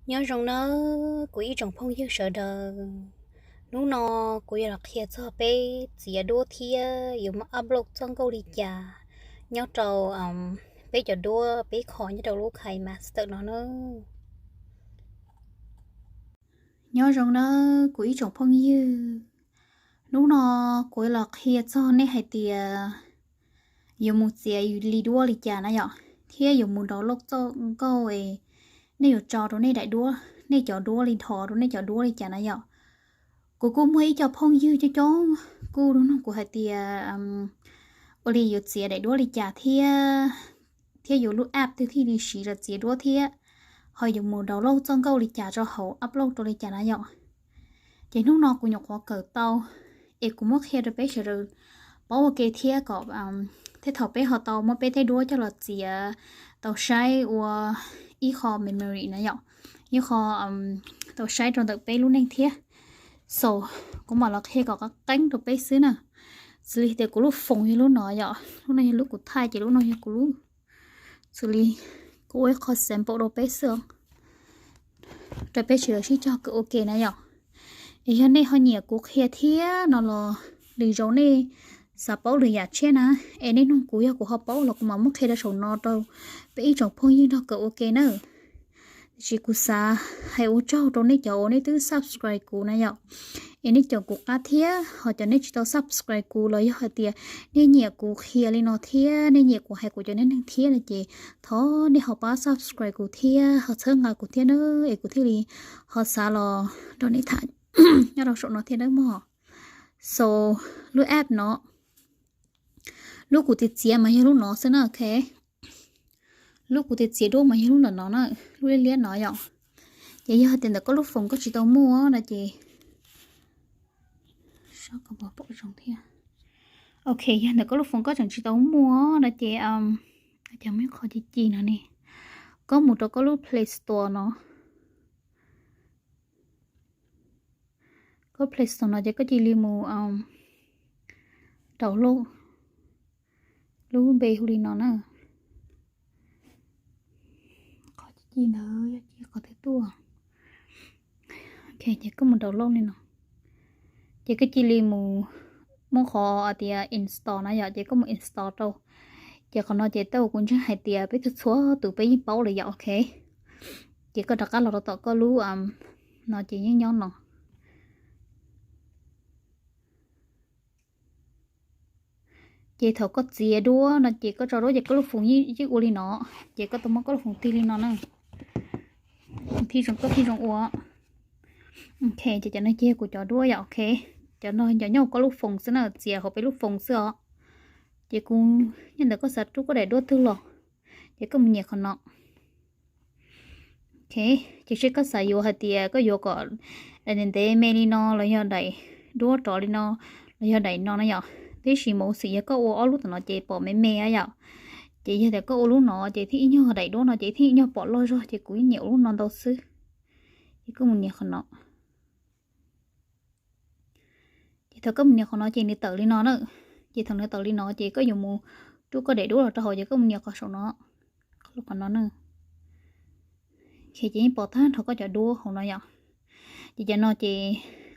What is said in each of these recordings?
Nyob zoo nawb kuv ib tsoom phooj ywg sawv daws. Hnub no kuv yuav los qhia txog peb txiav duab thiab yuav muab upload txoj nkauj li cas nyob rau peb cov duab peb kho nyob rau lub KineMaster no nawb. Nyob zoo nawb kuv ib tsoom phooj ywg. Hnub no kuv yuav los qhia txog nej hais tias yuav mus txiav li duab li cas na yom, thiab yuav mus download txoj nkauj es nej yuav tso rau nej daim duab, nej cov duab li, dhos rau nej cov duab li cas na yom. Kuv kuj muaj ib co phooj ywg coob coob kuj nug kuv hais tias ua li yuav txiav daim duab li cas thiab, thiab yuav lub app twg thiaj li siv rau txiav duab thiab ho yuav mus download txoj nkauj li cas rau hauv upload rau li cas na yom. Ces hnub no kuv nyuam qhuav kawm tau es kuv muab qhia rau peb sawv daws paub ua ke thiab kom thiab thaum peb ho tau muab peb tej duab coj los txiav tau saib ua ib qho memory na yom, ib qho tau saib rau ntawm peb lub neej thiab. So kuv mam los qhia kom qab qeeb rau peb xwb na. Xws li tias kuv lub foos yog lub no yom, lub no yog lub kuv thaij ces lub no yog kuv lub. Xws li kuv ua ib qho sample rau peb xwb os, rau peb sawv daws sib cog kawm ua ke na yom. Es yog nej ho nyiam kuv qhia thiab no los lwm zaus nej xav paub lwm yam tshiab na, es nej nug kuv yog kuv ho paub los kuv mam muab qhia rau saum no rau peb ib tsoom phooj ywg nrog kawm ua ke na. Tiam sis kuv xav hais ua tsaug rau nej cov uas nej twb subscribe kuv na yom, es nej caum kuv qab thiab ho cov nej tsis tau subscribe kuv los yog hais tias nej nyiam kuv qhia li no thiab nej nyiam kuv hais kuv cov neej neeg thiab no ces thov nej ho pab subscribe kuv thiab ho txhawb nqa kuv thiab na, es kuv thiaj li ho xav los nrog nej tham nyob rau saum no thiab nawb mog. So lub app no, lub kuv txiav txiav mas yog lub no xwb na, ok. Lub kuv txiav txiav duab mas yog lub ntawm no na, lub liab liab no yom. Ces yog tias ntawm koj lub foos koj tsis tau muaj no ces, ok, yog ntawm koj lub foos koj tseem tsis tau muaj no ces, ces muaj ib qho ci ci no ne, koj mus rau koj lub Play Store no. Koj Play Store no ces koj cia li mus download lub npe hu li no na. Qhov ci ci ntawd yog ci qhov twg tuaj? Ok, ces koj mus download li no. Ces koj cia li mus muab qhov hais tias install na yom, ces koj mus install rau. Ces qhov no ces tej uas kuv ntseeg hais tias peb txhua txhua tus peb yeej paub lawm yom, ok. Ces koj rov qab los rau tom koj lub no ces yeej nyob no. Ces thaum koj txiav duab no ces koj tso duab ces koj lub foos yeej ua li no, ces koj tau muab koj lub foos tig li no na. Thiaj zoo, koj thiaj zoo ua. Ok, ces cov no ces kuv cov duab yom, ok. Cov no cov nyob hauv koj lub foos xwb na, txiav hauv peb lub foos xwb os. Ces kuv, nyob ntawm koj xav rub koj daim duab twg los, ces koj mus nyiam qhov no. Ok, ces seb koj xav yuav hais tias koj yuav kom daim ntev ntev me li no los yog daim duab rov li no los yog daim no na yom. Tab sis mas xwm yog koj ua ob lub tom no ces pom me me yom. Ces yog tias koj ua lub no ces thiaj ib nyuag daim duab no ces thiaj ib nyuag pom loj zog, ces kuv yeej nyiam ua lub no ntau xwb. Ces koj mus nias qhov no. Ces thaum koj mus nias qhov no ces nws tawm li no na. Ces thaum nws tawm li no ces koj yuav mus rub koj daim duab los rau hauv, ces koj mus nias qhov saum no, qhov no na. Ces yeej pom tag nrho koj cov duab hauv no yom. Ces cov no ces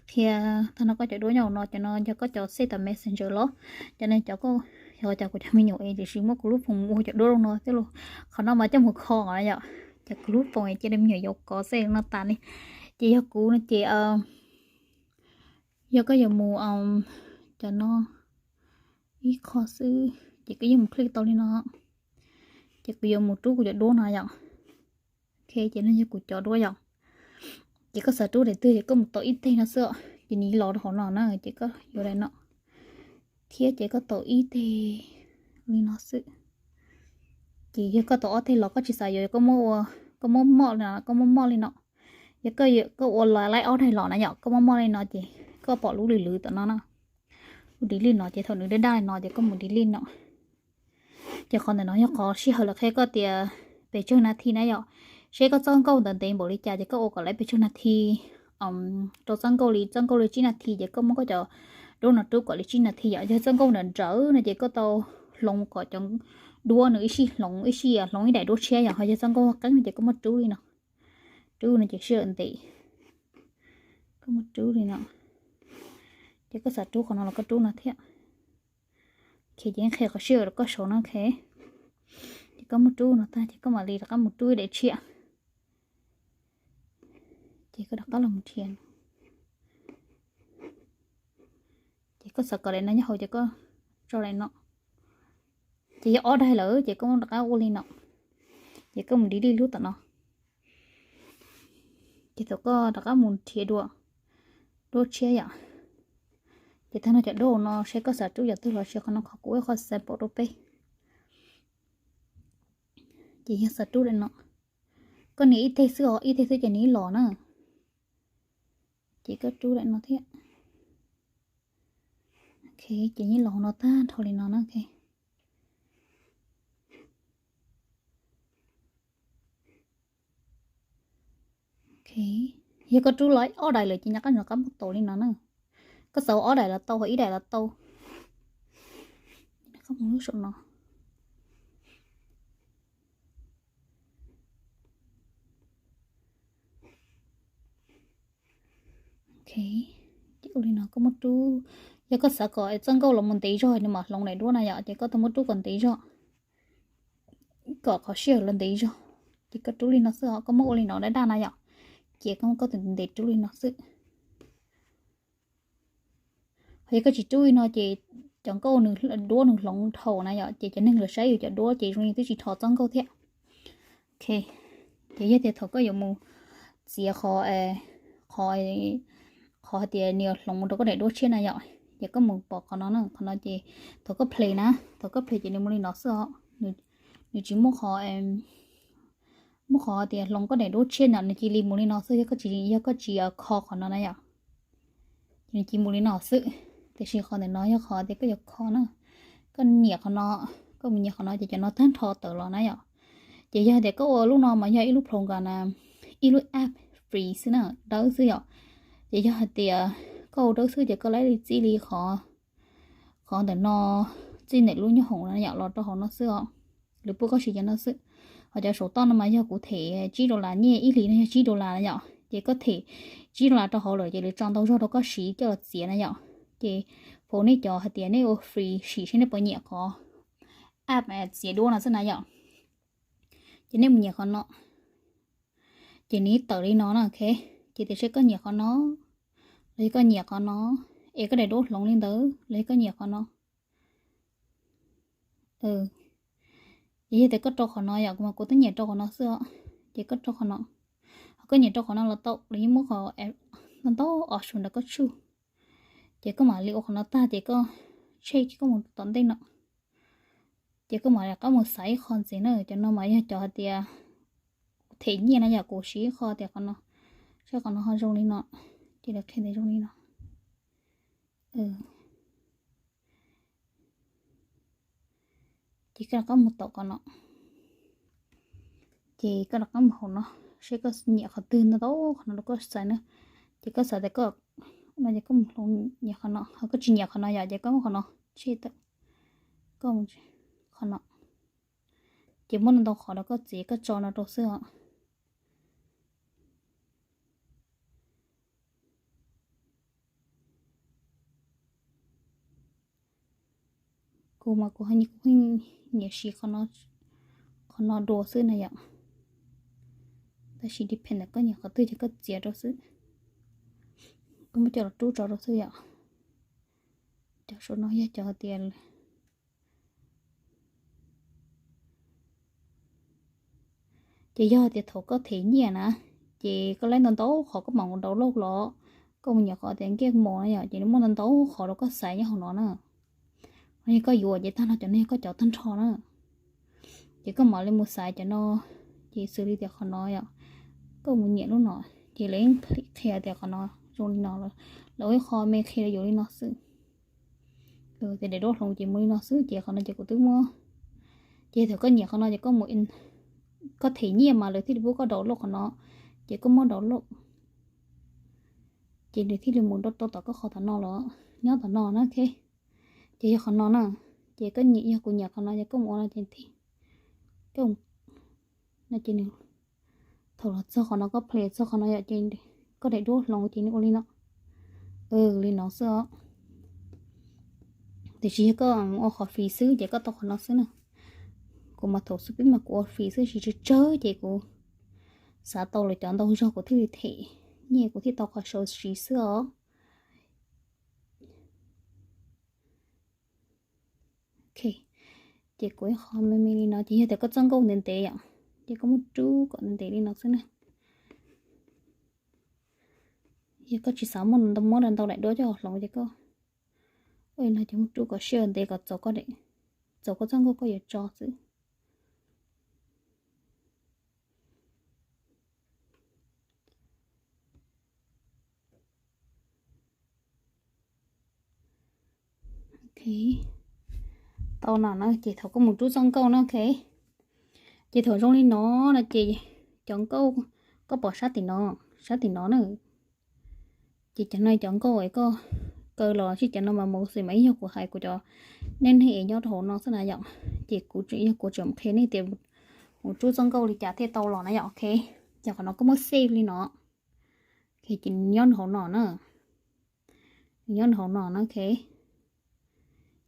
qhia tag nrho koj cov duab nyob hauv no, cov no yog koj cov save tom Messenger los. Cov no cov, yog cov kuv cov me nyuam es tiam sis muab kuv lub foos ua cov duab rau no xwb los. Qhov no mas coj mus kho yom. Ces kuv lub foos es cia li me nyuam yaus kov xwb no tas li. Ces yog kuv no ces yog koj yuav mus cov no ib qho xwb ces koj yeej mus click tau li no. Ces kuv yuav mus rub kuv cov duab no yom. Ok, ces no yog kuv cov duab yom. Ces koj xav rub daim twg ces koj mus tau ib teg no xwb os, ces nws los rau hauv no na, ces koj yuav daim no thiab ces koj tau ib teg li no xwb. Ces yog koj tau ob teg los koj tsis xav yuav, koj muab ua, koj muab moj li no, koj muab moj li no. Yog koj ua laib ob daim los na yom, koj muab moj li no ces koj pom lub lwm lwm tom no na. Lub delete no ces thaum nws daj daj li no ces koj mus delete no. Ces qhov ntawm no yog qhov sij hawm lawv qhia koj tias pes tsawg nas this na yom. Seb koj txoj nkauj ntawd ntev npaum li cas ces koj ua kom lawv pes tsawg nas this rau txoj nkauj li, txoj nkauj li tsib nas this ces koj muab koj cov duab no rub kom li tsib nas this yom. Yog txoj nkauj nrawm nrawm no ces koj tau hloov kom cov duab nws ib sij hloov ib sij, hloov ib daim duab tshiab yom. Ho yog txoj nkauj qeeb no ces koj muab rub li no, rub no ces sij hawm ntev. Koj muab rub li no, ces koj xav rub qhov no los koj rub no thiab. Ces yeej qhia qhov sij hawm rau koj saud no, ok. Ces koj muab rub no tag ces koj mam li rov qab mus rub ib daim tshiab. Ces koj rov qab los mus nrhiav. Ces koj xav kom daim no nyob hauv ces koj tso daim no. Ces yog ob daim lawm ces koj muab rov qab ua li no. Ces koj mus delete lub tom no. Ces thaum koj rov qab mus nrhiav dua duab tshiab yom, ces tag no cov duab no seb koj xav rub yam twg los sis qhov no qhov kuv ua qhov sample rau peb. Ces yog xav rub daim no, koj nias ib teg xwb os, ib teg xwb ces nws los na. Ces koj rub daim no thiab. Ok, ces yeej los no tag nrho li no na. Ok, yog koj rub los ob daim lawm ces nyab qab nyuam qab mus tau li no na. Koj xav ua ob daim los tau, ib daim los tau. Koj mus lub saum no. Ok, ces ua li no koj muab rub. Yog koj xav kom txoj nkauj los mus ntev zog nws mam hloov daim duab na yom, ces koj tau muab rub kom ntev zog, kom qhov sij hawm los ntev zog. Ces koj rub li no xwb os, koj muab ua li no daj daj na yom. Ces koj muab koj tus ntiv ntev rub li no xwb. Yog koj tsis rub li no ces cov nkauj nws duab nws hloov dhau na yom, ces cov neeg lawv saib yus cov duab ces zoo li twb tsis dhau txoj nkauj thiab. Ok, ces yog tias thaum koj yuav mus txiav qhov, qhov, qhov hais tias nws yuav hloov mus rau koj daim duab tshiab na yom, ces koj mus pom qhov no na, qhov no ces thaum koj play na, thaum koj play ces nws mus li no xwb os. Nws tsis muaj qhov, muaj qhov tias hloov koj daim duab tshiab na, nws cia li mus li no xwb, yog koj tsis, yog koj tsis kho qhov no na yom. Ces nws cia li mus li no xwb. Tiam sis qhov ntawm no yog qhov tias koj yuav kho na. Koj nias qhov no, koj mus nias qhov no ces cov no tag nrho tawm los na yom. Ces yog tias koj ua lub no mas yog ib lub program na, ib lub app free xwb na, dawb xwb yom. Ces yog hais tias koj ua dawb xwb ces koj laib li txij li qhov, qhov ntawm no, txij ntawm lub nyob hoom na yom los rau hauv no xwb os. Lawv pub koj siv cov no xwb. Ho cov saum toj no mas yog kuv them tsib dollar, nyiaj ib hlis no yog tsib dollar na yom, ces koj them tsib dollar rau hauv lawm ces lawv tso ntau zog rau koj siv coj los txiav na yom. Ces foom nej cov hais tias nej ua free sim seb nej puas nyiam qhov app txiav duab no xwb na yom. Ces nej mus nyiam qhov no, ces nws tawm li no na, ok. Ces tiam sis koj nyiam qhov no, los yog koj nyiam qhov no, es koj daim duab hloov li ntawd, los yog koj nyiam qhov no. Ces yog tias koj rau qhov no yom, kuv mas kuv twb nyiam rau qhov no xwb os. Ces koj rau qhov no, ho koj nyiam rau qhov no los tau, los yeej muab qhov ntau option ntawd koj choose. Ces koj mam li ua qhov no tag ces koj check koj mus tom ntej no. Ces koj mam li rov qab mus xaiv ib qho ntxiv na, cov no mas yog cov hais tias them nyiaj na yom, kuv siv ib qho tias qhov no, saib qhov no ho zoo li no, ces lawv qhia tias zoo li no. Ces koj rov qab mus tom qhov no, ces koj rov qab mus hauv no, seb koj nyiam qhov twg ntau ntau qhov no rau koj xaiv na. Ces koj xav tias koj, no ces koj mus hloov nyiam qhov no, ho koj tsis nyiam qhov no yom, ces koj muab qhov no tshem tawm, koj mus qhov no. Ces muaj ntau ntau qhov rau koj txiav koj tso no rau xwb os. Kuv mas kuv, kuv pheej nyiam siv qhov no dua xwb na yom. Tab sis depend koj nyiam qhov twg ces koj txiav rau xwb. Koj muab coj los rub tso rau xwb yom. Cov saum no yog cov hais tias, ces yog tias thaum koj them nyiaj na, ces koj laib ntau ntau qhov koj mam mus download los, koj mus nyiam qhov tias game mode na yom, ces nws muaj ntau ntau qhov rau koj xaiv nyob hauv no na. Ho yog koj yuav ces tag no cov no yog koj cov tag nrho na. Ces koj mam li mus xaiv cov no, ces xws li tias qhov no yom, koj mus nyiam lub no, ces lawv qhia tias qhov no zoo li no, lawv ua ib qho me qhia yuav li no xwb. Ces daim duab hloov ces mus li no xwb, ces qhov no ces kuv twb muab. Ces thaum koj nyiam qhov no ces koj mus, koj them nyiaj mas lawv thiaj li pub koj download qhov no, ces koj muab download, ces nws thiaj li mus rau tom koj qhov tom no los, nyob tom no na, ok. Ces yog qhov no na, ces koj nyiam, yog kuv nyiam qhov no ces koj mus ua no ces thiaj, koj, no ces nws, Thaum los txog qhov no koj play txog qhov no yom, ces koj daim duab hloov ces nws ua li no. Li no xwb os. Tiam sis yog koj ua qhov free xwb ces koj tau qhov no xwb na. Kuv mas thaum xub pib mas kuv ua free xwb, tsis tsawg tsawg ces kuv xav tau lawv cov ntau zog kuv thiaj li them nyiaj, kuv thiaj tau qhov sau siv xwb os. Ok, ces kuv ib qho me me li no ces yog tias koj txoj nkauj ntev ntev yom, ces koj muab rub kom ntev ntev li no xwb na. Yog koj tsis xav muab ntau daim duab coj hloov ces koj ua li no ces muab rub kom siab ntev kom txaus koj txoj nkauj koj yuav tso xwb. Ok, tau no na ces thaum koj mus rub txoj nkauj na, ok, ces thaum zoo li no no ces cov nkauj koj pom sab tim no, sab tim no na, ces cov no cov nkauj es koj kaw los sib cov no mas mus xwb mas ib yog kuv hais kuv cov neej neeg es nyob rau hauv no xwb na yom. Ces kuv tseem yog kuv tseem qhia nej tias mus rub txoj nkauj li cas thiaj tau los na yom. Ok, ces qhov no koj muab save li no, ces nyob rau hauv no na, nyob rau hauv no na, ok,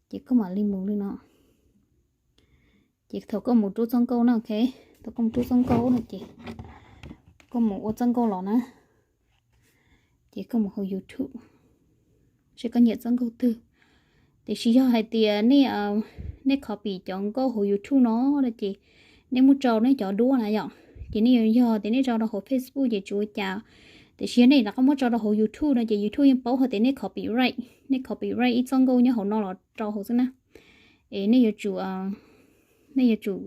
ces koj mam li mus li no. Ces thaum koj mus rub txoj nkauj na, ok, thaum koj mus rub txoj nkauj no ces koj mus ua txoj nkauj los na, ces koj mus hauv YouTube seb koj nyiam txoj nkauj twg. Tiam sis yog hais tias nej, nej copy cov nkauj hauv YouTube no no ces nej muab tso nej cov duab na yom, ces nej yuav, yog tias nej tso rau hauv Facebook ces tsis ua cas. Tiam sis yog nej rov qab muab tso rau hauv YouTube no ces YouTube yeej paub hais tias nej copyright, nej copyright ib txoj nkauj nyob hauv no los rau hauv xwb na. Es nej yuav tsum, nej yuav tsum,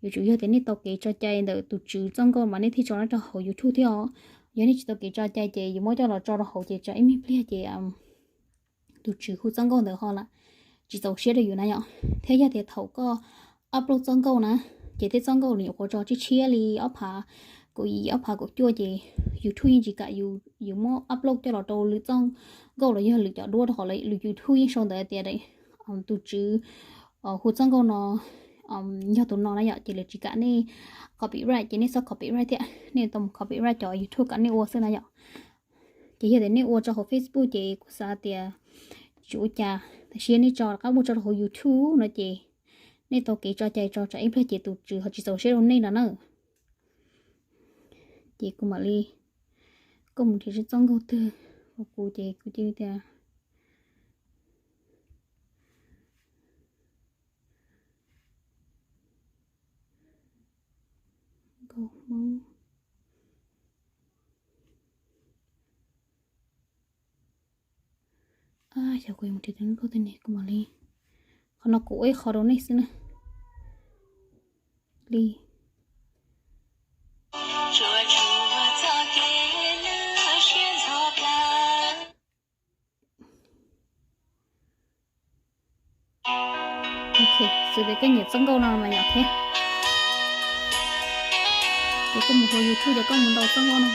yuav tsum yog tias nej tau kev tso cai ntawm tus tswv txoj nkauj mas nej thiaj tso rau hauv YouTube thiab os. Yog nej tsis tau kev tso cai ces yus muab coj los tso rau hauv ces tsam ib me pliag ces tus tswv hu txoj nkauj ntawd ho lam tsis txaus siab rau yus na yom. Thiab yog tias thaum koj upload txoj nkauj na, ces tej txoj nkauj nws nyuam qhuav tso tshiab tshiab li ob phav kaum yim ob phav kaum cuaj ces YouTube yeej tsis kam yus, yus muab upload coj los rau lwm txoj nkauj los yog lwm cov duab rau qhov lwm YouTube yeej sau ntawd tias tus tswv hu txoj nkauj no yog tus no na yom, ces lawv tsis kam nej copyright ces nej txhob copyright thiab, nej tau mus copyright cov YouTube kam nej ua xwb na yom. Ces yog tias nej ua tso hauv Facebook ces kuv xav tias tsis ua cas, tab sis nej tso rov qab mus tso rau hauv YouTube no ces nej tau kev tso cai tso tsam ib pliag ces tus tswv ho tsis txaus siab rau nej no na. Ces kuv mam li, koj mus nrhiav seb txoj nkauj twg rau kuv ces kuv cia li tias nkauj Hmoob. Xyov kuv yuav mus nrhiav tau nkauj twg ne, kuv mam li, qhov no kuv ua ib qho rau nej xwb na. Li. Ok, xws li koj nyiam txoj nkauj no mas yom, ok. Ces koj mus hauv YouTube ces koj mus ntaus txoj nkauj no.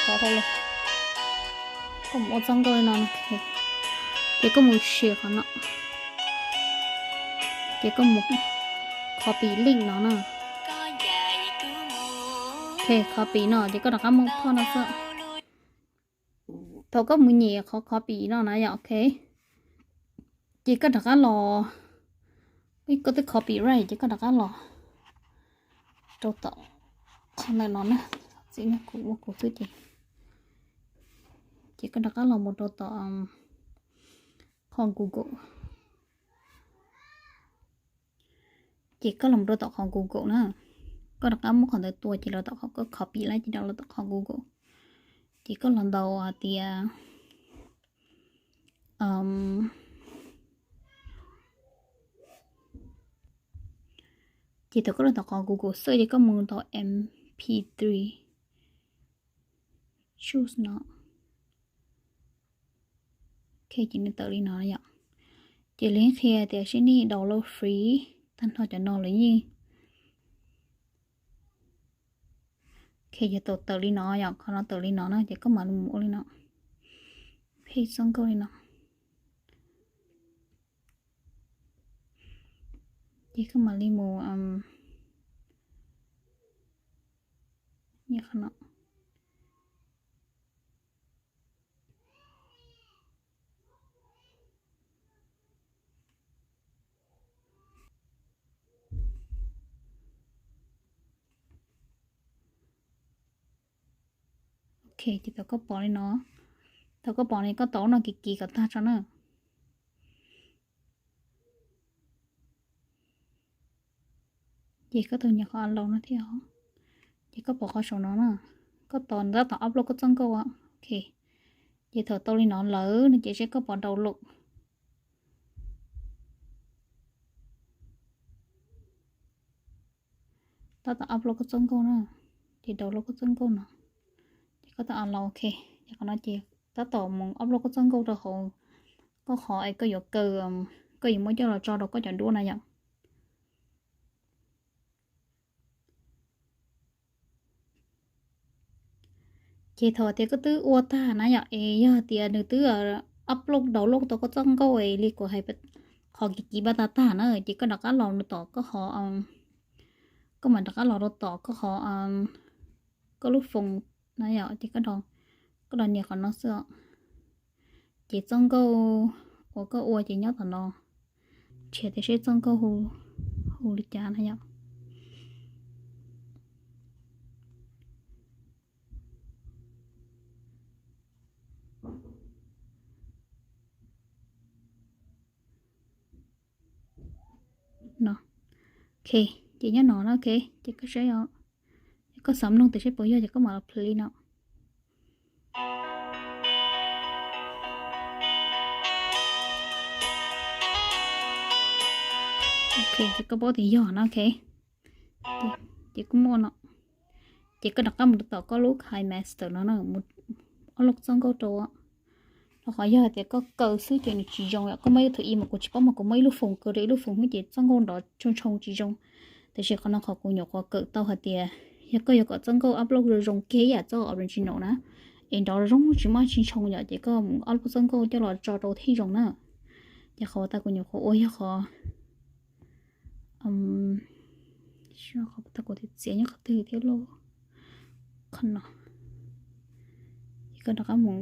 Thov hauv los, koj mus ua txoj nkauj li no, ces koj mus share qhov no, ces koj mus copy link no na. Ok, copy no ces koj rov qab mus phoj no xwb. Thaum koj mus nyem qhov copy no na yom, ok, ces koj rov qab los, koj twb copyright ces koj rov qab los rau tom qhov ntawm no na, txiv no kuv ua kuv xwb ces, ces koj rov qab los mus rau tom qhov Google. Ces koj los rau tom qhov Google na, koj rov qab muab qhov ntawd tua ces los tom qhov koj copy lawm ces rov los tom qhov Google. Ces koj los ntaus hais tias, ces thaum koj los tom qhov Google search ces koj mus ntaus M P three, choose no. Ok, ces nws tawm li no yom. Ces lawv qhia tias seb nej download free, tag nrho cov no lawv yeej, ok, yog tau tawm li no yom, qhov no tawm li no na ces koj mam li mus ua li no, paste txoj nkauj li no. Ces koj mam li mus Qhov no. Ok, ces thaum koj pom li no, thaum koj pom li koj tos no kiv kiv kom tag tso na. Ces koj tau nias qhov a laus no thiab os. Ces koj pom qhov saum no na, koj tos tab tom upload koj txoj nkauj. Ok, ces thaum tau li no lawm no ces seb koj pom download. Tab tom upload koj txoj nkauj na, ces download koj txoj nkauj no, ces koj tab tom los ok, ces qhov no ces tab tom mus upload koj txoj nkauj rau hauv koj qhov es koj yuav kaw, koj yuav muab coj los tso rau koj cov duab na yom. Ces thaum tias koj twb ua tag na yom, es yog tias nws twb upload download tau koj txoj nkauj es li kuv hais, qhov kiv kiv pab tag tag na, ces koj rov qab los rau tom koj qhov, koj mam rov qab los rau tom koj qhov, koj lub foos na yom, ces koj, koj los nias qhov no xwb os. Ces txoj nkauj uas koj ua ces nyob tom no, nrhiav tias seb txoj nkauj hu li cas na yom. No, ok, ces nyob no na, ok, ces koj saib os, koj xav mloog tias seb puas yog ces koj mam los play li no. Ok, ces koj paub tias yog no, ok. Ces kuj muaj no, ces koj rov qab mus rau tom koj lub KineMaster no na, mus upload txoj nkauj rau. Rau qhov yog tias koj kaw xwb ces nws tsis zoo yom, koj muaj ib tug i mas kuv tsis paub mas kuv muaj ib lub foos kaw rau ib lub foos xwb ces txoj nkauj nrov tshoo tshoo tsis zoo. Tiam sis qhov no qhov kuv nyuam qhuav kawm tau hais tias yog koj yuav kom txoj nkauj upload zoo zoo kiag ib yam txoj original na, es nrov zoo tsis muaj tsis tshoo yom, ces koj mus upload txoj nkauj coj los tso rau thiaj zoo na. Ces qhov tas kuv nyuam qhuav ua yog qhov, qhov tas kuv txiav nyob qhov twg thiab lauj, qhov no. Ces koj rov qab mus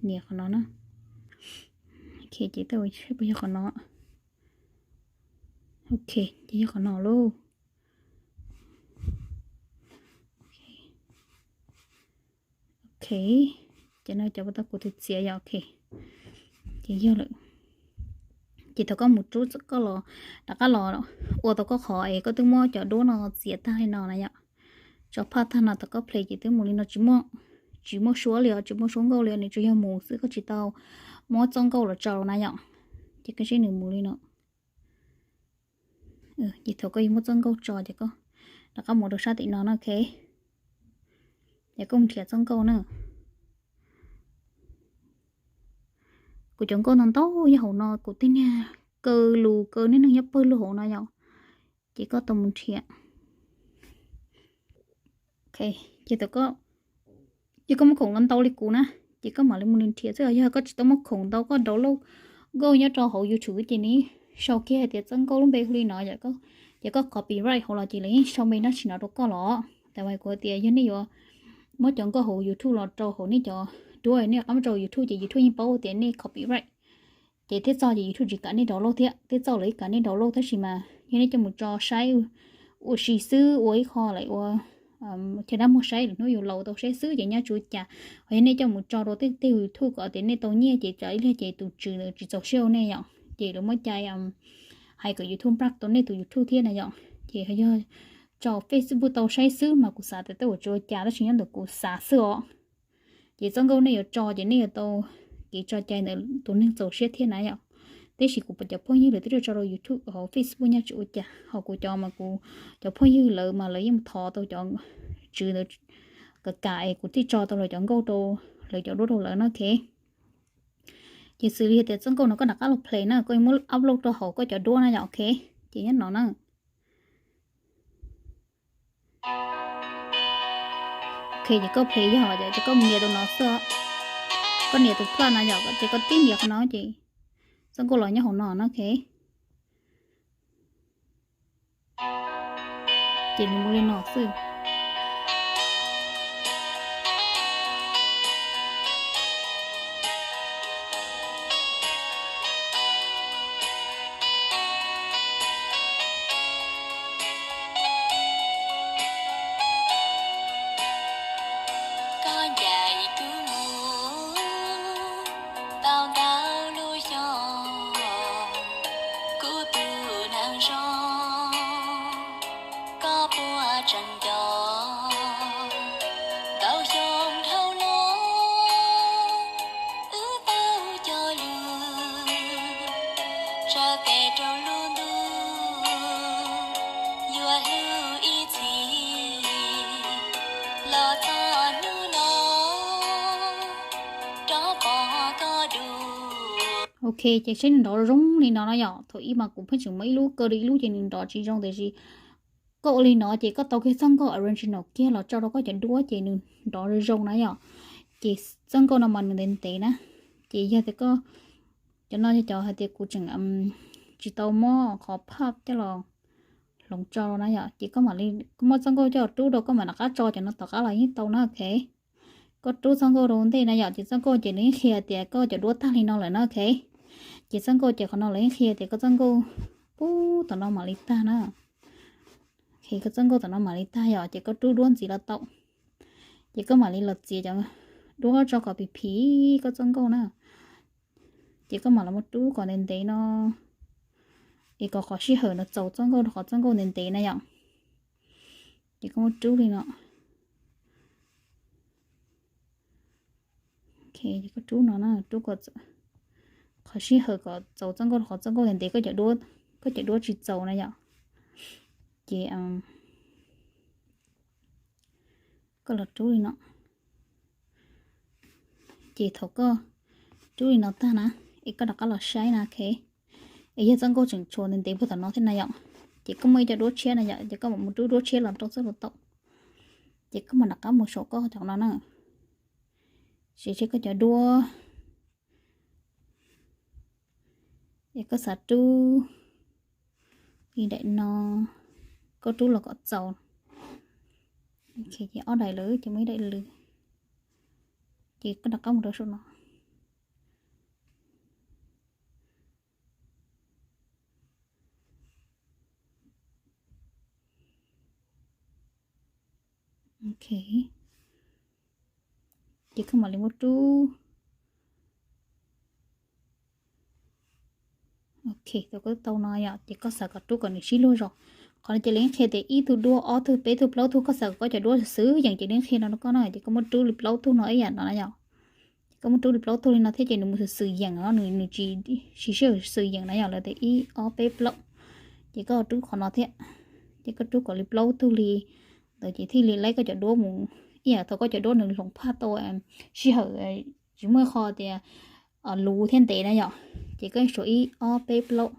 nias qhov no na. Ok, ces tej uas seb puas yog qhov no. Ok, ces yog qhov no lauj. Ok, ces no cov pas tau kuv tus txiav yom, ok, ces yog lawm. Ces thaum koj mus rub koj los, rov qab los ua tau koj qhov es koj twb muab cov duab no txiav tag li no na yom, tso phaj tag no thaum koj play ces twb mus li no, tsis muaj, tsis muaj suab li os, tsis muaj suab nkauj li os, nws tsuas yog mus xwb, koj tsis tau muab txoj nkauj los tso na yom. Ces koj saib nws mus li no. Ces thaum koj yuav muab txoj nkauj tso ces koj rov qab mus rau sab tim no na, ok. Ces koj mus nrhiav txoj nkauj na. Kuv cov nkauj ntau ntau nyob hauv no, kuv tej niag kaw lus kaw niaj hnub nyob pawg lug hauv no yom. Ces koj tau mus nrhiav. Ok, ces thaum koj, yog koj muaj khoom ntau ntau li kuv na, ces koj mam li mus nrhiav xwb. Yog koj tsis tau muaj khoom ntau, koj download nkauj nyob rau hauv YouTube ces nws sau kiag hais tias txoj nkauj lub npe hu li no yom, ces koj copyright hauv los ces lawv yeej sau npe dab tsi no rau koj los. Tab sis kuv tias yog nej yuav muab cov nkauj hauv YouTube los rau hauv nej cov duab, nej rov qab muab rau YouTube ces YouTube yeej paub tias nej copyright. Ces thiab txog ces YouTube tsis kam nej download thiab, thiab txog lawv ib kam nej download, tab sis mas yog nej coj mus tso saib ua si xwb, ua ib qho lawm ua chaw dab muag saib, lwm hnub yus laus tau saib xwb ces nyob tsis ua cas. Ho yog nej coj mus tso rau tej YouTube kom tias nej tau nyiaj ces tsam ib pliag ces tus tswv ntawd tsis txaus siab rau nej yom, ces lawv muab cai hais kom YouTube block tau nej tus YouTube thiab na yom. Ces yog tso Facebook tau saib xwb mas kuv xav tias tej uas tsis ua cas, tab sis nyob ntawm kuv xav xwb os. Ces txoj nkauj nej yuav tso ces nej yuav tau kev tso cai ntawm tus neeg txaus siab thiab na yom. Tab sis kuv pom cov phooj ywg lawv twb tso rau YouTube hauv Facebook nyob tsis ua cas, ho kuv cov mas kuv cov phooj ywg lawv mas lawv yeej thov tau cov tswv ntawd kam kam es kuv thiaj tso tau lawv cov nkauj rau lawv cov duab rau lawv na, ok. Ces xws li tias txoj nkauj no koj rov qab los play na, koj yuav muab upload rau hauv koj cov duab na yom, ok. Ces nyob no na. Ok, ces koj play yog ces koj mus nias tus no xwb, koj nias tus play no yom, ces koj tib nias qhov no ces txoj nkauj los nyob hauv no na, ok. Ces nws mus li no xwb. Ok, ces saib nws nrov zoo li no na yom. Thaum ib mas kuv pheej tseem muab ib lub kaw rau ib lub ces nws nrov tsis zoo, tiam sis koj ua li no ces koj tau kiag txoj nkauj original kiag los tso rau koj cov duab ces nws nrov zoo zoo na yom. Ces txoj nkauj no mas nws ntev ntev na, ces yog tias koj, cov no yog cov hais tias kuv tseem tsis tau muab qhov phaj coj los hloov tso na yom, ces koj mam li muab txoj nkauj coj rub rau, koj mam rov qab tso cov no tom qab los yeej tau na, ok. Koj rub txoj nkauj rau ntej na yom, ces txoj nkauj ces nws yeej qhia tias koj cov duab tag li no lawm na, ok. Ces txoj nkauj ces qhov no lawv yeej qhia tias koj txoj nkauj pub tom no mam li tag na. Ok, koj txoj nkauj tom no mam li tag yom, ces koj rub duab ntxiv los tau. Ces koj mam li los txiav cov duab tso kom phim phim koj txoj nkauj na. Ces koj mam los muab rub kom ntev ntev no, es kom qhov sij hawm no txaus txoj nkauj rau qhov txoj nkauj ntev ntev na yom. Ces koj muab rub li no. Ok, ces koj rub no na, rub kom qhov sij hawm kom txaus txoj nkauj rau qhov txoj nkauj ntev ntev, koj cov duab tsis txaus na yom. Ces koj los rub li no. Ces thaum koj rub li no tag na, es koj rov qab los saib na, ok. Es yog txoj nkauj tseem tshuav ntev ntev puag tom no thiab na yom, ces koj muaj ib co duab tshiab na yom, ces koj mam mus rub duab tshiab los rau xwb los tau. Ces koj mam rov qab mus saum koj cov no na, saib seb koj cov duab, es koj xav rub li daim no, koj rub los kom txaus. Ok, ces ob daim lawm ces muaj ib daim lwm, ces koj rov qab mus rau saum no. Ok, ces koj mam li muab rub. Ok, thaum koj tau no yom, ces koj xav kom rub kom nws sib luag zog. Qhov no ces lawv yeej qhia tias ib tug duab, ob tug, peb tug, plaub tug, koj xav kom koj cov duab xwm yeem ces lawv yeej qhia no rau koj na, ces koj muab rub li plaub tug no ib yam no na yom. Ces koj muab rub li plaub tug li no thiab ces nws mus xwm xwm yeem no, nws nws tsis, tsis sib xwm yeem na yom, lawv tias ib ob peb plaub. Ces koj rub qhov no thiab, ces koj rub kom li plaub tug li ntawd ces thiaj li laib koj cov duab mus ib yam thaum koj cov duab nws hloov phaj tau sij hawm, tsis muaj qhov tias luv thiab ntev na yom. Ces koj suav ib ob peb plaub,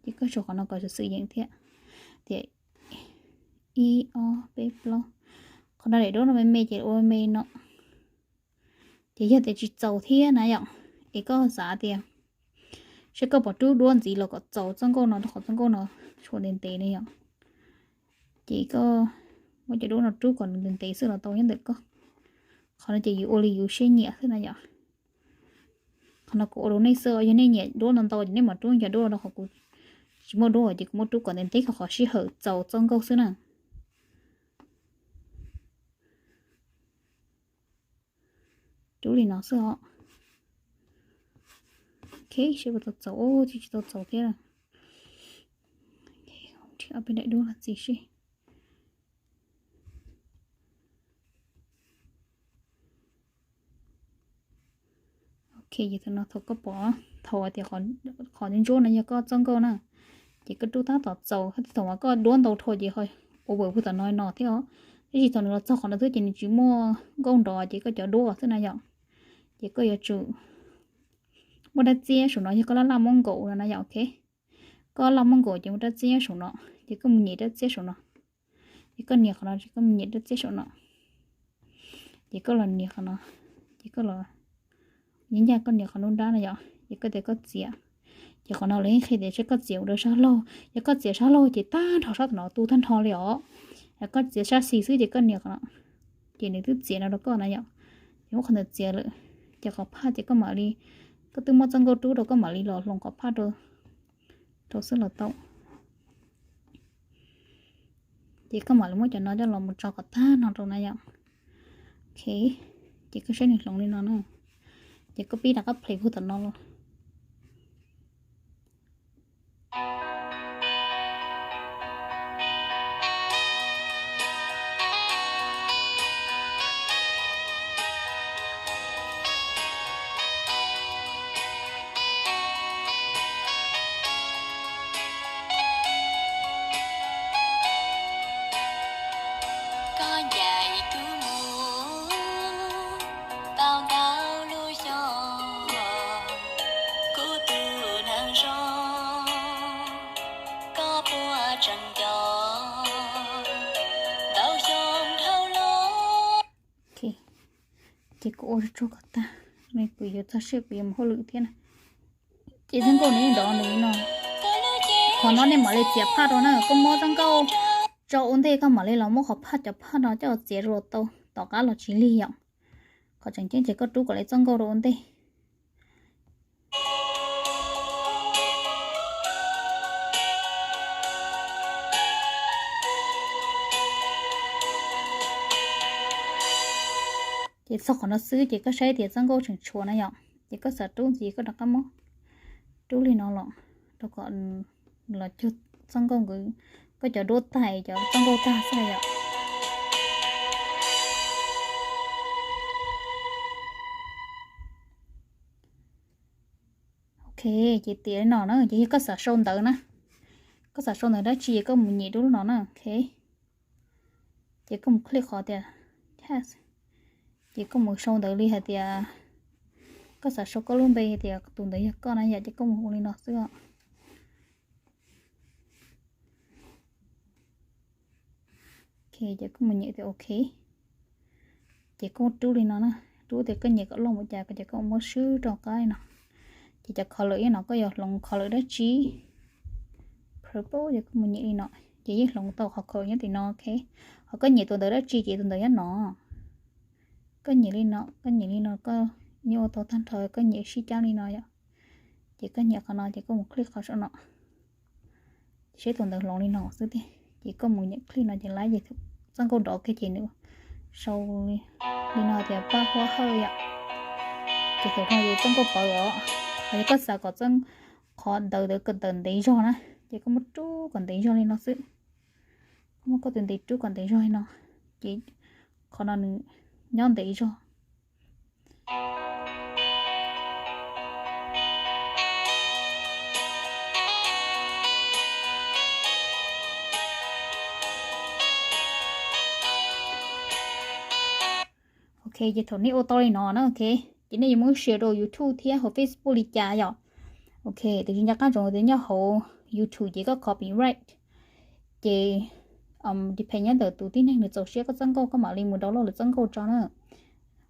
ces koj suav qhov no kom xwm xwm yeem thiab, tias ib ob peb plaub. Qhov no daim duab no me me ces ua me no. Ces yog tias tsis txaus thiab na yom, es koj xav tias saib koj puas rub duab ntxiv los kom txaus txoj nkauj no rau qhov txoj nkauj no tshuav ntev ntev ne yom. Ces koj muab cov duab no rub kom nws ntev ntev xwb los tau nyob ntawm koj. Qhov no ces yus ua li yus siab nyiam xwb na yom. Qhov no kuv ua rau nej xwb, yog nej nyiam duab ntau ntau ces nej mam rub cov duab rau qhov kuv tsis muaj duab ces kuv muab rub kom ntev ntev kom qhov sij hawm txaus txoj nkauj xwb na. Rub li no xwb os. Ok, seb puas tau txaus, tsis tsis tau txaus thiab. Nrhiav ob peb daim duab los txiav seb. Ok, ces thaum no thaum koj pom thaum tias qhov ntsuab ntsuab no yog koj txoj nkauj na, ces koj rub tab tom txaus, thaum uas koj duab ntau dhau ces ua vawm puag tom no no thiab os. Tab sis thaum nws los txog qhov no xwb ces nws tsis muaj nkauj nrov ces koj cov duab xwb na yom. Ces koj yuav tsum muaj rab txiab saum no, yog koj laj laj muab nkaum no na yom, ok. Koj laj muab nkaum ces muaj rab txiab saum no, ces koj mus nyem rab txiab saum no. Ces koj nias qhov no, ces koj mus nyem rab txiab saum no. Ces koj los nias qhov no, ces koj los, ncaj ncaj koj nias qhov nruab nrab no yom, ces koj tias koj txiav. Ces qhov no lawv yeej qhia tias seb koj txiav ua rau sab laug, yog koj txiav sab laug ces tag nrho sab tom no tu tag nrho li os. Yog koj txiav sab xis xwb ces koj nias qhov no, ces nws twb txiav no rau koj na yom. Ces muab qhov ntawd txiav lawm, ces qhov phaj ces koj mam li, koj twb muab txoj nkauj rub rau koj mam li los hloov qhov phaj rau xwb los tau. Ces koj mam li muab cov no coj los mus tso kom tag no rau na yom. Ok, ces koj saib nws hloov li no na. Ces koj pib rov qab play puag tom no los. Koj ncaim kuv mus tau ntau lub xyoo, kuv tus neeg zoo, koj puas tseem nco ntau xyoo dhau los. Ces kuv ua tsuag tsuag kom tag, kuv yuav txog sij kuv yuav mus hauj lwm thiab na. Ces txoj nkauj nws yeej nrov nws li no. Qhov no nej mam li txiav phaj rau na, koj muab txoj nkauj tso ua ntej koj mam li los muab qhov phaj, cov phaj no coj txiav rau los tau, tom qab los tsis lig yom. Qhov tseem ceeb ces koj rub kom li txoj nkauj rau ua ntej. Ces txog qhov no xwb ces koj saib tias txoj nkauj tseem tshuav na yom, ces koj xav rub ntxiv koj rov qab muab rub li no los rau kom los cuag txoj nkauj nkawd, koj cov duab tag cov txoj nkauj tag xwb yom. Ok, ces tiav li no na, ces yog koj xav sau ntawv na, koj xav sau ntawv dab tsi koj mus nyem rau lub no na, ok. Ces koj mus click qhov tias text, ces koj mus sau ntawv li hais tias koj xav sau koj lub npe tias tus ntawd yog koj na yom, ces koj mus ua li no xwb os. Ok, ces koj mus nyem tias ok. Ces koj rub li no na, rub tias koj nyiam kom loj mus cas ces koj muab swb rau qab li no. Ces cov color ib no koj yuav hloov color dab tsi, purple, ces koj mus nyem li no, ces yeej hloov tau qhov color nyob tim no, ok. Ho koj nyiam tus ntawv dab tsi ces tus ntawd nyob no. Koj nyiam li no, koj nyiam li no, koj yeej ua tau tag nrho, koj nyiam sib cab li no yom. Ces koj nyiam qhov no ces koj mus click qhov saum no. Ces seb tus ntawd hloov li no xwb tiag. Ces koj mus nyem click no ces lab ces txoj nkauj nrov kiag ces nws sau li no tias pab huab hawj yom. Ces thaum no ces txoj nkauj pawv os. Hos yog koj xav kom txoj, qhov ntawv ntawd kom tawm ntev zog na, ces koj muab rub kom ntev zog li no xwb. Koj muab koj tus ntiv rub kom ntev zog li no, ces qhov no nws nyob ntev zog. Ok, ces thaum nej ua tau li no na, ok, ces nej yuav muab share rau YouTube thiab hauv Facebook li cas yom. Ok, tiam sis nco qab ntsoov tias nyob hauv YouTube ces koj copyright, ces depend nyob ntawm tus tib neeg nws txaus siab koj txoj nkauj koj mam li mus download lawv txoj nkauj tso na.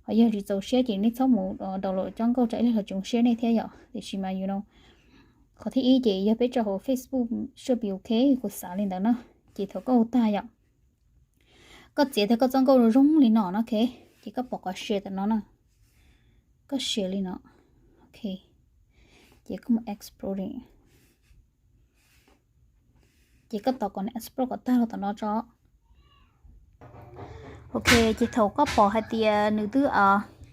Ho yog tsis txaus siab ces nej txhob mus download cov nkauj tso ib leeg los tsoom siab nej thiab yom. Tiam sis mas you know, qhov thib ib ces yog peb tso hauv Facebook should be ok, kuv xav li ntawd na. Ces thaum koj ua tag yom, koj txiav tag koj txoj nkauj zoo li no na, ok, ces koj pom qhov share tam no na, koj share li no, ok, ces koj mus exporting, ces koj tos kom nws export kom tag los tom no tso. Ok, ces thaum koj pom hais tias nws twb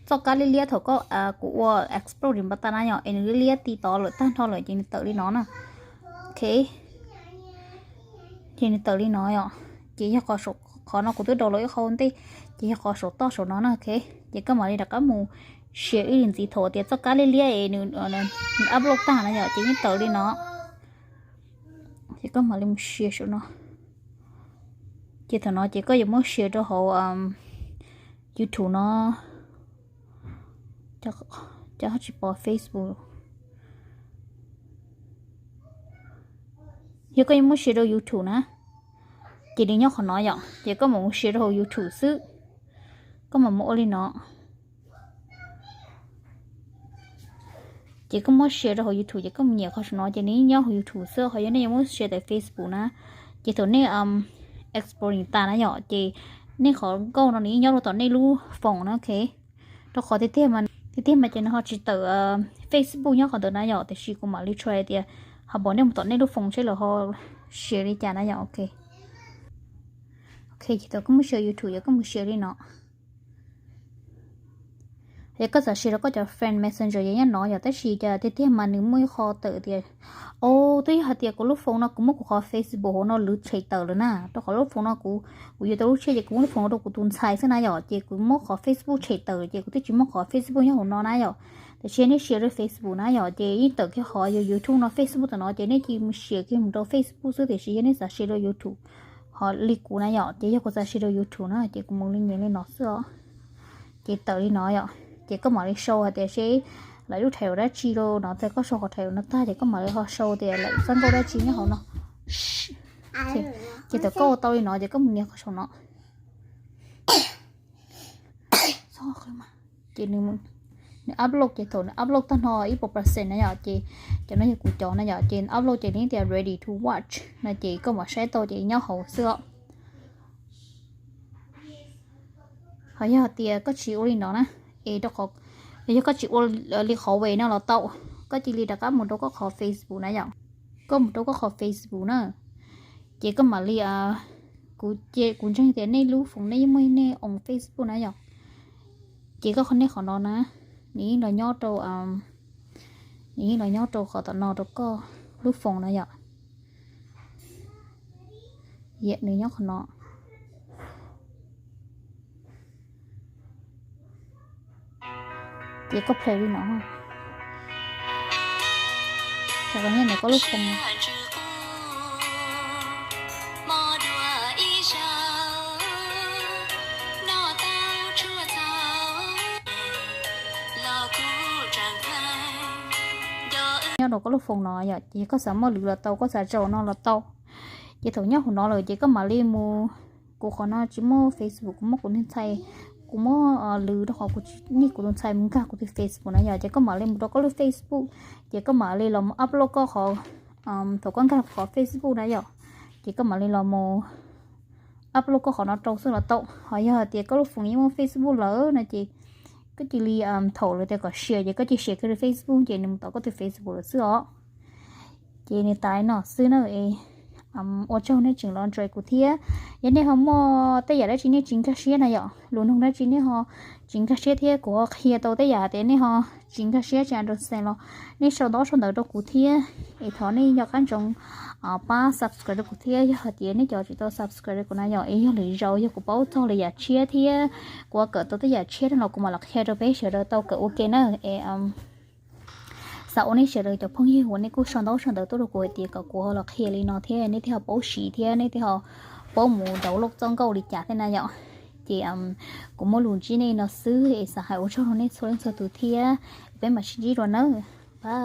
txoj kab liab liab thaum koj, kuv ua exporting npau tas na yom, es nws liab liab ti tod lawm tag nrho lawm ces nws tawm li no na. Ok, ces nws tawm li no yom. Ces yog qhov no kuv twb download ib qho ua ntej, ces yog qhov saum toj saum no na, ok. Ces koj mam li rov qab mus share ib ntxiv thaum tias txoj kab liab liab es nws upload tag na yom, ces yeej tawm li no. Ces koj mam li mus share saum no. Ces thaum no ces koj yuav muab share rau hauv YouTube no, cov tsis pom Facebook. Yog koj yuav muab share rau YouTube na, ces nws nyob qhov no yom, ces koj mam mus share rau hauv YouTube xwb. Koj mam mus ua li no. Ces koj muab share rau hauv YouTube ces koj mus nyem qhov saum no ces nws nyob hauv YouTube xwb. Ho yog nej yuav muab share tawm Facebook na, ces thaum nej exporting tas na yom, ces nej qhov nkauj no nws nyob rau tom nej lub phone na, ok. Rau qhov tiag tiag mas ces nws ho tsis tawm Facebook nyob qhov ntawd na yom, tiam sis kuv mam li try tias ho pom nej mus tom nej lub phone seb lawv ho share li cas na yom, ok. Ok, ces thaum koj muab share YouTube yog koj mus share li no. Yog koj xav share rau koj cov friend Messenger yog nyob no yom, tab sis cas tiag tiag mas nws muaj ib qho tawm tias, o, twb yog hais tias kuv lub phone no kuv muab kuv qhov Facebook hauv no lwv tshem tawm lawm na, rau qhov lub phone no kuv, kuv yuav tau lub tsiab ces kuv muab lub phone rau kuv tus ntxhais xwb na yom, ces kuv muab qhov Facebook tshem tawm ces kuv twb tsis muaj qhov Facebook nyob hauv no na yom. Tiam sis nej share rau Facebook na yom, ces yeej tawm kiag qhov yog YouTube no Facebook tam no ces nej cia mus share kiag mus rau Facebook xwb, tiam sis yog nej xav share rau YouTube, Ho li kuv na yom, ces yog kuv txav sim rau YouTube na ces kuv mus li nyias li no xwb os. Ces tawm li no yom, ces koj mam li sau hais tias seb lawv lub thaiv dab tsi rau no, ces koj sau qhov thaiv no tag ces koj mam li ho sau tias lawv txoj nkauj dab tsi nyob hauv no. Ces thaum koj ua tau li no ces koj mus nias qhov saum no. Ces nws upload, ces thaum nws upload tag no ib puas percent na yom, ces cov no yog kuv cov na yom, ces upload ces nws tias ready to watch no ces koj mam saib tau ces nyob hauv xwb os. Ho yog tias koj tsis ua li no na, es rau qhov, yog koj tsis ua li qhov web no los tau, koj cia li rov qab mus rau koj qhov Facebook na yom. Koj mus rau koj qhov Facebook na, ces koj mam li, kuv, kuv ntseeg tias nej lub foos nej yeej muaj nej own Facebook na yom. Ces koj qhov nej qhov no na, nws yeej los nyob rau, nws yeej los nyob rau qhov tom no rau koj lub foos na yom. Yam nws nyob qhov no. Ces koj play li no, ces nws koj lub foos nyob rau koj lub foos no yom, ces koj xav muab lwv los tau, koj xav tso no los tau. Ces thaum nyob hauv no lawm ces koj mam li mus, kuv qhov no tsis muaj Facebook, kuv muab kuv tus ntxhais, kuv muab lwv rau qhov kuv tsis, nej kuv tus ntxhais mus nkag kuv tus Facebook na yom, ces koj mam li mus rau koj lub Facebook, ces koj mam li los mus upload koj qhov, thaum koj nkag qhov Facebook na yom, ces koj mam li los mus upload koj qhov no rau xwb los tau. Ho yog hais tias koj lub foos yeej muaj Facebook lawm no ces koj cia li, thaum lawv tias kom share ces koj cia li share kiag rau Facebook ces nws mus tom koj tus Facebook lawm xwb os. Ces nws tas li no xwb na. Ua tsaug nej tseem los nrog kuv thiab. Yog nej ho muaj tej yam dab tsi nej tsis nkag siab na yom, lus nug dab tsi nej ho tsis nkag siab thiab kuv ho qhia tau tej yam tias nej ho tsis nkag siab tsis understand los nej sau ntaub sau ntawv rau kuv thiab. Es thov nej nco qab ntsoov pab subscribe rau kuv thiab, yog hais tias nej cov tsis tau subscribe rau kuv na yom, es yog lwm zaus yog kuv paub txog lwm yam tshiab thiab kuv kawm tau tej yam tshiab no los kuv mam los qhia rau peb sawv daws tau kawm ua ke na. Es xav ua nej sawv daws cov phooj ywg uas nej kuj sau ntaub sau ntawv tuaj rau kuv hais tias kom kuv ho los qhia li no thiab nej thiaj ho paub siv thiab nej thiaj ho paub mus download txoj nkauj li cas thiab na yom. Ces kuv muaj lus ntsib nej no xwb es xav hais ua tsaug rau nej txhua leej txhua tus thiab, peb mam sib ntsib dua nawb. Bye.